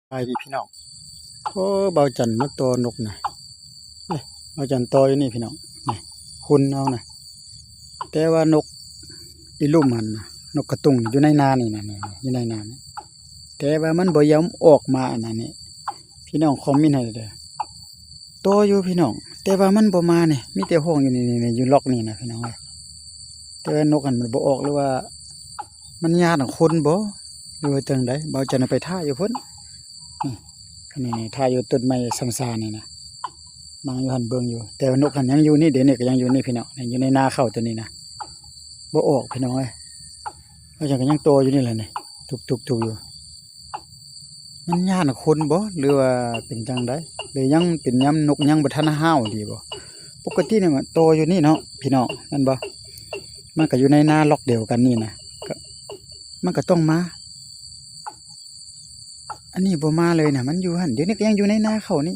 ສະບາຍດີພີ່ນ້ອງ. ໂອ້ ບ່າວຈັນມາຕໍ່ນົກນະ. ເອີ ບ່າວຈັນຕໍ່ຢູ່ນີ້ພີ່ນ້ອງ. ນີ້ ຂຸນເອົານະ. ແຕ່ວ່ານົກອີລຸ່ມຫັ້ນນະ, ນົກກະຕຸງຢູ່ໃນນານີ້ນະ, ນີ້ ຢູ່ໃນນານີ້. ແຕ່ວ່າມັນບໍ່ຍອມອອກມາອັນນັ້ນນີ້. ພີ່ນ້ອງຄອມເມັນໃຫ້ເດີ້. ຕໍ່ຢູ່ພີ່ນ້ອງ, ແຕ່ວ່າມັນບໍ່ມານີ້, ມີແຕ່ຮ້ອງຢູ່ນີ້ໆ ຢູ່ລັອກນີ້ນະພີ່ນ້ອງເອີຍ. ແຕ່ວ່ານົກຫັ້ນມັນບໍ່ອອກ ຫຼືວ່າມັນຢ້ານຄົນບໍ ຫຼືວ່າຈັ່ງໃດ? ບ່າວຈັນໄປຖ້າຢູ່ພຸ້ນ. ນີ້ ນີ້ ນີ້ ຖ້າຢູ່ຕົ້ນໄມ້ຊຳຊານີ້ນະ, ນັ່ງຢູ່ຫັ້ນເບິ່ງຢູ່. ແຕ່ວ່ານົກຫັ້ນຍັງຢູ່ນີ້ເດ້, ນີ້ກໍຍັງຢູ່ນີ້ພີ່ນ້ອງ, ນີ້ ຢູ່ໃນນາເຂົ້າຕົວນີ້ນະ, ບໍ່ອອກພີ່ນ້ອງເອີຍ. ແລ້ວຈັ່ງກໍຍັງຕໍ່ຢູ່ນີ້ແຫຼະນີ້, ທຸກໆ ທຸກຢູ່. ມັນຢ້ານຄົນບໍ ຫຼືວ່າເປັນຈັ່ງໃດ? ຫຼືຍັງເປັນຍາມນົກຍັງບໍ່ທັນຮ້າວດີບໍ? ປົກກະຕິນີ້ມັນຕໍ່ຢູ່ນີ້ເນາະພີ່ນ້ອງ, ແມ່ນບໍ່? ມັນກໍຢູ່ໃນນາລັອກດຽວກັນນີ້ນະ, ກໍ ມັນກໍຕ້ອງມາ. ອັນນີ້ບໍ່ມາເລີຍນະ, ມັນຢູ່ຫັ້ນ. ດຽວນີ້ກໍຍັງຢູ່ໃນນາເຂົ້ານີ້.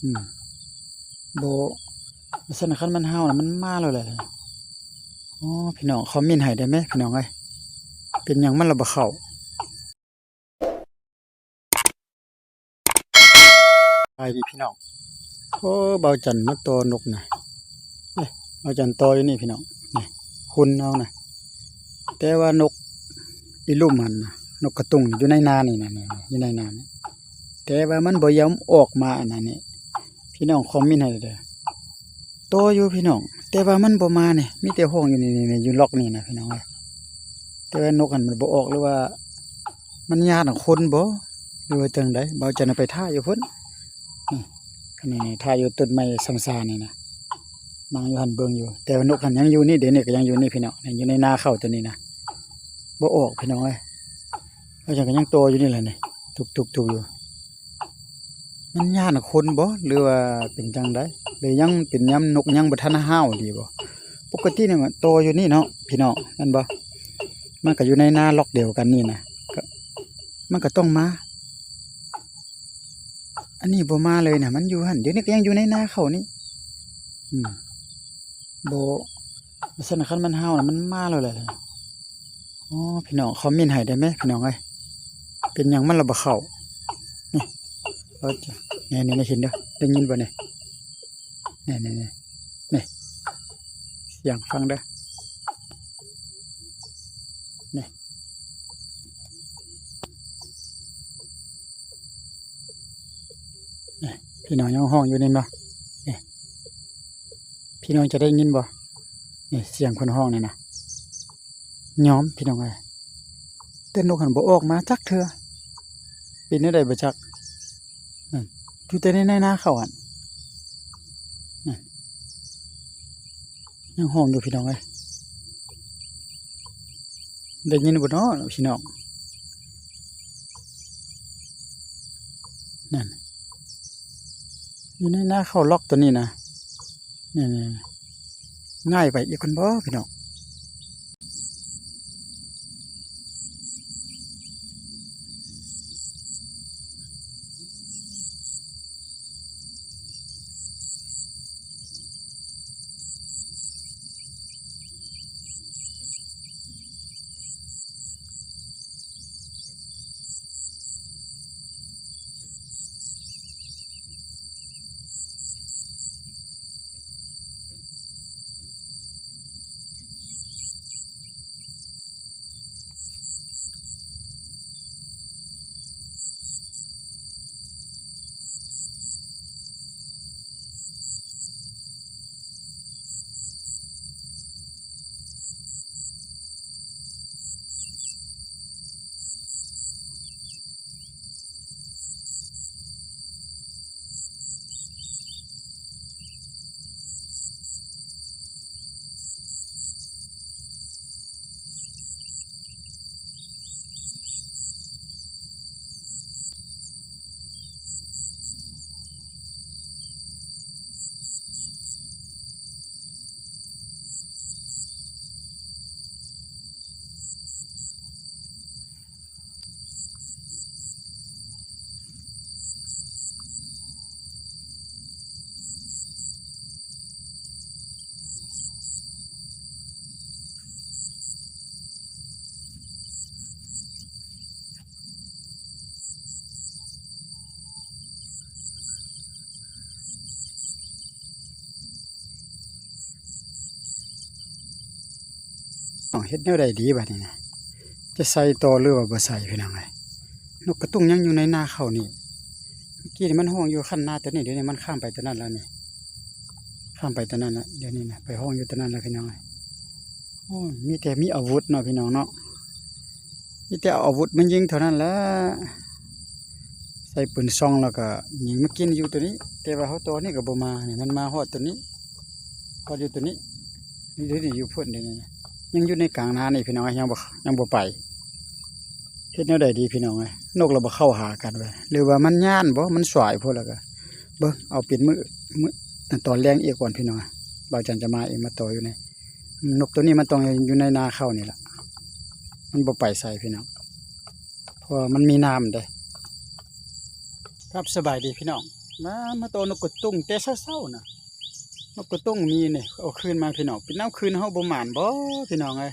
ອືມ ບໍ່ ຊັ້ນຄັນມັນຮ້າວນະ, ມັນມາແລ້ວແຫຼະ. ອໍ ພີ່ນ້ອງຄອມເມັນໃຫ້ໄດ້ແມ ພີ່ນ້ອງເອີຍ, ເປັນຫຍັງມັນລະບໍ່ເຂົ້າ? ສະບາຍດີພີ່ນ້ອງ. ໂອ້ ບ່າວຈັນມາຕໍ່ນົກນະ. ເອີ ບ່າວຈັນຕໍ່ຢູ່ນີ້ພີ່ນ້ອງ. ນີ້ ຂຸນເອົານະ. ແຕ່ວ່ານົກອີລຸ່ມຫັ້ນນະ, ນົກກະຕຸງຢູ່ໃນນານີ້ນະ, ນີ້ ຢູ່ໃນນານີ້. ແຕ່ວ່າມັນບໍ່ຍອມອອກມາອັນນັ້ນນີ້. ພີ່ນ້ອງຄອມເມັນໃຫ້ເດີ້. ຕໍ່ຢູ່ພີ່ນ້ອງ, ແຕ່ວ່າມັນບໍ່ມານີ້, ມີແຕ່ຮ້ອງຢູ່ນີ້ໆ ຢູ່ລັອກນີ້ນະພີ່ນ້ອງເອີຍ. ແຕ່ວ່ານົກຫັ້ນມັນບໍ່ອອກ ຫຼືວ່າມັນຢ້ານຄົນບໍ ຫຼືວ່າຈັ່ງໃດ? ບ່າວຈັນໄປຖ້າຢູ່ພຸ້ນ. ນີ້ ນີ້ ນີ້ ຖ້າຢູ່ຕົ້ນໄມ້ຊຳຊານີ້ນະ, ນັ່ງຢູ່ຫັ້ນເບິ່ງຢູ່. ແຕ່ວ່ານົກຫັ້ນຍັງຢູ່ນີ້ເດ້, ນີ້ກໍຍັງຢູ່ນີ້ພີ່ນ້ອງ, ນີ້ ຢູ່ໃນນາເຂົ້າຕົວນີ້ນະ, ບໍ່ອອກພີ່ນ້ອງເອີຍ. ແລ້ວຈັ່ງກໍຍັງຕໍ່ຢູ່ນີ້ແຫຼະນີ້, ທຸກໆ ທຸກຢູ່. ມັນຢ້ານຄົນບໍ ຫຼືວ່າເປັນຈັ່ງໃດ? ຫຼືຍັງເປັນຍາມນົກຍັງບໍ່ທັນຮ້າວດີບໍ? ປົກກະຕິນີ້ມັນຕໍ່ຢູ່ນີ້ເນາະພີ່ນ້ອງ, ແມ່ນບໍ່? ມັນກໍຢູ່ໃນນາລັອກດຽວກັນນີ້ນະ, ກໍ ມັນກໍຕ້ອງມາ. ອັນນີ້ບໍ່ມາເລີຍນະ, ມັນຢູ່ຫັ້ນ. ດຽວນີ້ກໍຍັງຢູ່ໃນນາເຂົ້ານີ້. ອືມ ບໍ່ ຊັ້ນຄັນມັນຮ້າວນະ, ມັນມາແລ້ວແຫຼະ. ອໍ ພີ່ນ້ອງຄອມເມັນໃຫ້ໄດ້ແມ ພີ່ນ້ອງເອີຍ, ເປັນຫຍັງມັນລະບໍ່ເຂົ້າ? ນີ້ ນີ້ ນີ້ ເຫັນເດີ້, ໄດ້ຍິນບໍ່ນີ້? ນີ້ ນີ້ ນີ້ ນີ້ ສຽງຟັງເດີ້. ນີ້ ນີ້ ພີ່ນ້ອງຍັງຮ້ອງຢູ່ນີ້ບໍ່? ນີ້ ພີ່ນ້ອງຈະໄດ້ຍິນບໍ່? ນີ້ ສຽງຄົນຮ້ອງນີ້ນະ. ຍອມ ພີ່ນ້ອງເອີຍ, ແຕ່ນົກຫັ້ນບໍ່ອອກມາຈັກເທື່ອ. ເປັນແນວໃດບໍ່ຈັກ? ນັ້ນ ຢູ່ແຕ່ໃນນາເຂົ້າຫັ້ນ. ນັ້ນ ຍັງຮ້ອງຢູ່ພີ່ນ້ອງເອີຍ, ໄດ້ຍິນບໍ່ເນາະພີ່ນ້ອງ? ນັ້ນ ຢູ່ໃນນາເຂົ້າລັອກຕົວນີ້ນະ. ນີ້ໆ ງ່າຍໄປອີກກ່ອນບໍ່ພີ່ນ້ອງ? ເຮັດແນວໃດດີບາດນີ້ນະ? ຈະໃສ່ຕໍ່ ຫຼືວ່າບໍ່ໃສ່ພີ່ນ້ອງເອີຍ? ນົກກະຕຸງຍັງຢູ່ໃນນາເຂົ້ານີ້. ເມື່ອກີ້ນີ້ມັນຮ້ອງຢູ່ຄັນນາຕົວນີ້, ດຽວນີ້ມັນຂ້າມໄປຕົວນັ້ນແລ້ວນີ້. ຂ້າມໄປຕົວນັ້ນແລ້ວ, ດຽວນີ້ນະ ໄປຮ້ອງຢູ່ຕົວນັ້ນແລ້ວພີ່ນ້ອງເອີຍ. ໂອ້ຍ ມີແຕ່ມີອາວຸດເນາະພີ່ນ້ອງເນາະ, ມີແຕ່ເອົາອາວຸດມາຍິງເທົ່ານັ້ນແຫຼະ. ໃສ່ປືນຊ່ອງແລ້ວກໍຍິງ. ເມື່ອກີ້ນີ້ຢູ່ຕົວນີ້, ແຕ່ວ່າເຮົາຕໍ່ນີ້ກໍບໍ່ມານີ້, ມັນມາຮອດຕົວນີ້, ຮອດຢູ່ຕົວນີ້. ນີ້ ນີ້ຢູ່ພຸ້ນເດ້, ນີ້ນະ ຍັງຢູ່ໃນກາງນານີ້ພີ່ນ້ອງເອີຍ, ຍັງບໍ່ ຍັງບໍ່ໄປ. ເຮັດແນວໃດດີພີ່ນ້ອງເອີຍ? ນົກລະບໍ່ເຂົ້າຫາກັນເວີຍ, ຫຼືວ່າມັນຢ້ານບໍ? ມັນສວາຍໂພດ. ແລ້ວກໍເບິ່ງ ເອົາເປັນມື້ ມື້ ຕອນແລງອີກກ່ອນພີ່ນ້ອງ. ບ່າວຈັນຈະມາເອງ ມາຕໍ່ຢູ່ໃນ ນົກໂຕນີ້ມັນຕ້ອງຢູ່ໃນນາເຂົ້ານີ້ລະ, ມັນບໍ່ໄປໃສພີ່ນ້ອງ, ເພາະວ່າມັນມີນ້ຳເດ້. ຄັບ ສະບາຍດີພີ່ນ້ອງ, ມາ ມາຕໍ່ນົກກະຕຸງແຕ່ເຊົ້າໆນະ. ນົກກະຕຸງມີນີ້ ເອົາຄືນມາພີ່ນ້ອງ. ເປັນນຳຄືນເຮົາບໍ່ໝານບໍພີ່ນ້ອງເອີຍ?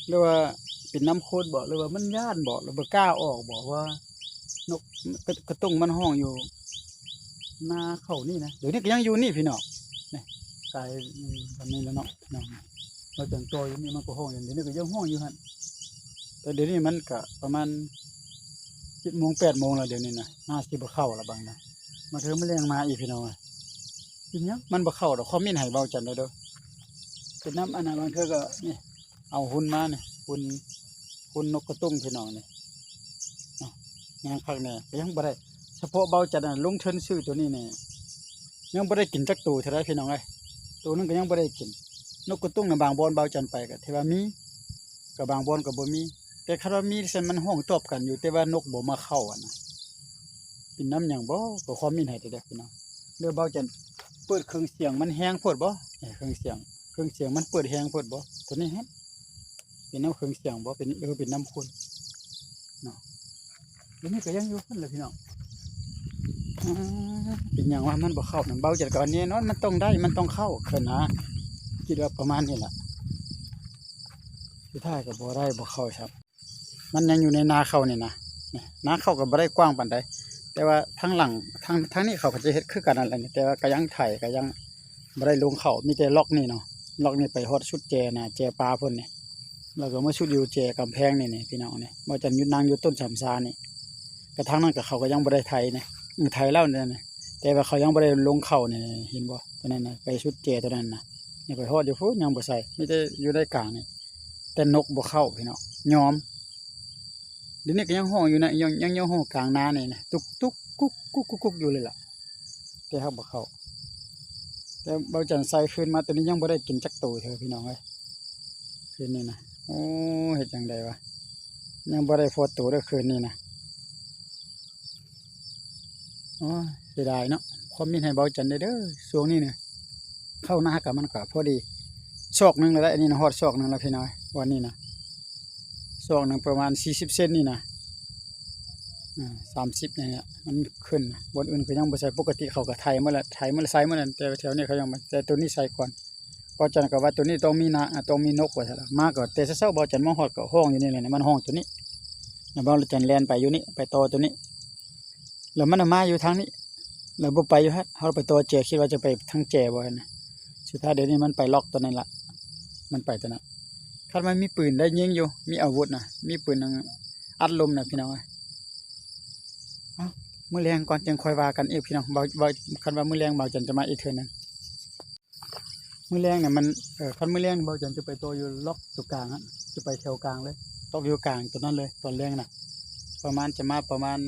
ຫຼືວ່າເປັນນຳຄົນບໍ? ຫຼືວ່າມັນຢ້ານບໍ? ຫຼືບໍ່ກ້າອອກບໍ? ວ່ານົກ ກະ ກະຕຸງມັນຮ້ອງຢູ່ນາເຂົ້ານີ້ນະ. ດຽວນີ້ກໍຍັງຢູ່ນີ້ພີ່ນ້ອງ, ນີ້ ກາຍ ອືມ ແບບນີ້ແຫຼະເນາະ. ນ້ອງ ມາຈັ່ງຕໍ່ຢູ່ນີ້ ມັນກໍຮ້ອງຢູ່, ດຽວນີ້ກໍຍັງຮ້ອງຢູ່ຫັ້ນ. ແຕ່ດຽວນີ້ມັນກະປະມານເຈັດໂມງ ແປດໂມງແລ້ວ ດຽວນີ້ນະ, ໜ້າຊິບໍ່ເຂົ້າລະບາງນະ. ມາເທື່ອມື້ແລງມາອີກພີ່ນ້ອງເອີຍ. ເປັນຫຍັງມັນບໍ່ເຂົ້າດອກ? ຄອມເມັນໃຫ້ເບົາຈັນແດ່ເດີ້. ເປັນນຳອັນນັ້ນ, ບາງເທື່ອກໍນີ້ ເອົາຫຸ່ນມານີ້, ຫຸ່ນ ຫຸ່ນນົກກະຕຸງພີ່ນ້ອງນີ້ເນາະ. ງາມຄັກແນ່ ກໍຍັງບໍ່ໄດ້, ສະເພາະເບົາຈັນນະ ລົງທຶນຊື້ໂຕນີ້ນີ້ ຍັງບໍ່ໄດ້ກິນຈັກໂຕເທື່ອໃດພີ່ນ້ອງເອີຍ. ໂຕໜຶ່ງກໍຍັງບໍ່ໄດ້ກິນ. ນົກກະຕຸງນະ ບາງບ່ອນເບົາຈັນໄປກໍຖືວ່າມີ, ກໍບາງບ່ອນກໍບໍ່ມີ. ແຕ່ຄັນວ່າມີຊັ້ນ ມັນຮ້ອງຕອບກັນຢູ່, ແຕ່ວ່ານົກບໍ່ມາເຂົ້າຫັ້ນນະ. ເປັນນຳຫຍັງບໍ? ກໍຄອມເມັນໃຫ້ແດ່ເດີ້ພີ່ນ້ອງ. ຫຼືເບົາຈັນເປີດເຄື່ອງສຽງມັນແຮງໂພດບໍ? ເອີ ເຄື່ອງສຽງ ເຄື່ອງສຽງມັນເປີດແຮງໂພດບໍ? ໂຕນີ້ຫັ້ນ ເປັນນຳເຄື່ອງສຽງບໍ? ເປັນ ເອີ ເປັນນຳຄົນເນາະ. ດຽວນີ້ກໍຍັງຢູ່ພຸ້ນແຫຼະພີ່ນ້ອງ. ອາ ເປັນຫຍັງວະ ມັນບໍ່ເຂົ້ານຳ? ເບົາຈັນກໍວ່າແນ່ນອນ ມັນຕ້ອງໄດ້ ມັນຕ້ອງເຂົ້າ ເພິ່ນນະ ຄິດວ່າປະມານນີ້ລະ. ສຸດທ້າຍກໍບໍ່ໄດ້ ບໍ່ເຂົ້າຊ້ຳ. ມັນຍັງຢູ່ໃນນາເຂົ້ານີ້ນະ, ນາເຂົ້າກໍບໍ່ໄດ້ກວ້າງປານໃດ. ແຕ່ວ່າທາງຫຼັງ ທາງ ທາງນີ້ເຂົາກໍຈະເຮັດຄືກັນນັ້ນແຫຼະ, ແຕ່ວ່າກໍຍັງໄຖ ກໍຍັງບໍ່ໄດ້ລົງເຂົ້າ. ມີແຕ່ລັອກນີ້ເນາະ, ລັອກນີ້ໄປຮອດສຸດແຈນະ ແຈປ່າພຸ້ນນີ້. ແລ້ວກໍມາສຸດຢູ່ແຈກຳແພງນີ້ ນີ້ພີ່ນ້ອງນີ້. ເບົາຈັນຢູ່ ນັ່ງຢູ່ຕົ້ນສຳຊານີ້, ກະທາງນັ້ນກະເຂົາກໍຍັງບໍ່ໄດ້ໄຖນີ້. ອື ໄຖແລ້ວນີ້ ແຕ່ວ່າເຂົາຍັງບໍ່ໄດ້ລົງເຂົ້ານີ້ ເຫັນບໍ່? ຕົວນັ້ນນະ ໄປສຸດແຈຕົວນັ້ນນະ. ນີ້ໄປຮອດຢູ່ພຸ້ນ ຍັງບໍ່ໃສ່, ມີແຕ່ຢູ່ໃນກາງນີ້. ແຕ່ນົກບໍ່ເຂົ້າພີ່ນ້ອງ, ຍອມ. ດຽວນີ້ກໍຍັງຮ້ອງຢູ່ນະ, ຍັງ ຍັງ ຍັງຮ້ອງກາງນານີ້ນະ, ຕຸກຕຸກ ກຸກກຸກ ກຸກກຸກຢູ່ເລີຍລະ. ແຕ່ຫາກບໍ່ເຂົ້າ. ແຕ່ເບົາຈັນໃສ່ຄືນມາ ໂຕນີ້ຍັງບໍ່ໄດ້ກິນຈັກໂຕເທື່ອພີ່ນ້ອງເອີຍ. ຄືນນີ້ນະ ໂອ້ ເຮັດຈັ່ງໃດວະ, ຍັງບໍ່ໄດ້ພໍໂຕເດີ້ຄືນນີ້ນະ. ໂອ້ຍ ເສຍດາຍເນາະ. ຄອມເມັນໃຫ້ເບົາຈັນແດ່ເດີ້. ຊ່ວງນີ້ນະ ເຂົ້ານາກະມັນກະພໍດີ ສອກໜຶ່ງແລ້ວ. ອັນນີ້ນະ ຮອດສອກໜຶ່ງແລ້ວພີ່ນ້ອງ, ວັນນີ້ນະ ສອກໜຶ່ງປະມານສີ່ສິບເຊັນນີ້ນະ. ອາ ສາມສິບນີ້ແຫຼະ ມັນຂຶ້ນນະ. ບ່ອນອື່ນກໍຍັງບໍ່ໃສ່, ປົກກະຕິເຂົາກໍໄຖໝົດລະ ໄຖໝົດລະ ໃສ່ໝົດລະ, ແຕ່ແຖວນີ້ເຂົາຍັງບໍ່, ແຕ່ໂຕນີ້ໃສ່ກ່ອນ. ເບົາຈັນກໍວ່າໂຕນີ້ຕ້ອງມີນາ ອາ ຕ້ອງມີນົກວ່າຊັ້ນລະ. ມາກໍແຕ່ເຊົ້າໆ ເບົາຈັນມາຮອດກໍຮ້ອງຢູ່ນີ້ແຫຼະ, ມັນຮ້ອງໂຕນີ້. ແລ້ວເບົາຈັນແລ່ນໄປຢູ່ນີ້ ໄປຕໍ່ໂຕນີ້, ແລ້ວມັນມາຢູ່ທາງນີ້ ແລ້ວບໍ່ໄປຢູ່ຫັ້ນ. ເຮົາໄປຕໍ່ແຈ ຄິດວ່າຈະໄປທາງແຈບໍ່ຫັ້ນນະ. ສຸດທ້າຍດຽວນີ້ມັນໄປລັອກຕົວນັ້ນລະ, ມັນໄປຕົວນັ້ນ. ຄັນມັນມີປືນໄດ້ຍິງຢູ່ ມີອາວຸດນະ, ມີປືນອັດລົມນະພີ່ນ້ອງເອີຍ. ເອົ້າ ມື້ແລງກ່ອນ ຈັ່ງຄ່ອຍວ່າກັນອີກພີ່ນ້ອງ. ເບົາ ເບົາ ຄັນວ່າມື້ແລງເບົາຈັນຈະມາອີກເທື່ອໜຶ່ງ. ມື້ແລງນີ້ມັນ ເອີ ຄັນມື້ແລງເບົາຈັນຈະໄປຕໍ່ຢູ່ລັອກຕົວກາງຫັ້ນ, ຈະໄປແຖວກາງເລີຍ, ລັອກຢູ່ກາງຕົວນັ້ນເລີຍ. ຕອນແລງນະ ປະມານ ຈະມາປະມານ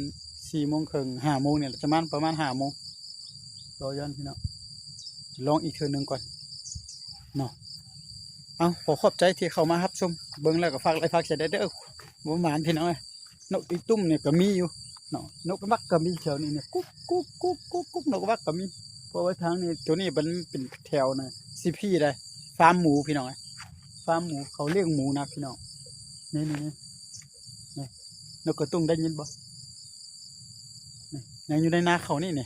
ສີ່ໂມງເຄິ່ງ ຫ້າໂມງນີ້ແຫຼະ, ຈະມາປະມານຫ້າໂມງ. ລໍຢ້ອນພີ່ນ້ອງ ຈະລອງອີກເທື່ອໜຶ່ງກ່ອນເນາະ. ເອົາ ຂໍຂອບໃຈທີ່ເຂົ້າມາຮັບຊົມ, ເບິ່ງແລ້ວກໍຝາກໄລ້ຝາກແຊແດ່ເດີ້. ບໍ່ໝານພີ່ນ້ອງເອີຍ. ນົກອີຕຸ່ມນີ້ກໍມີຢູ່ເນາະ, ນົກວັກກໍມີແຖວນີ້ນີ້ ກຸກກຸກກຸກກຸກ ນົກວັກກໍມີ. ເພາະວ່າທາງນີ້ ໂຕນີ້ມັນເປັນແຖວນະ ຊີພີໄດ໋, ຟາມໝູພີ່ນ້ອງເອີຍ, ຟາມໝູ ເຂົາລ້ຽງໝູນະພີ່ນ້ອງ. ນີ້ໆໆ ນີ້ ນົກກະຕຸ່ງໄດ້ຍິນບໍ່? ນີ້ ຍັງຢູ່ໃນນາເຂົານີ້ນີ້,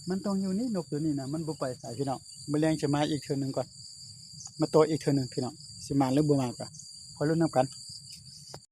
ມັນຕ້ອງຢູ່ນີ້ ນົກໂຕນີ້ນະ ມັນບໍ່ໄປໃສພີ່ນ້ອງ. ມື້ແລງຊິມາອີກເທື່ອໜຶ່ງກ່ອນ, ມາຕໍ່ອີກເທື່ອໜຶ່ງພີ່ນ້ອງ, ຊິມາຫຼືບໍ່ມາກໍ ຄ່ອຍລຸ້ນນຳກັນ.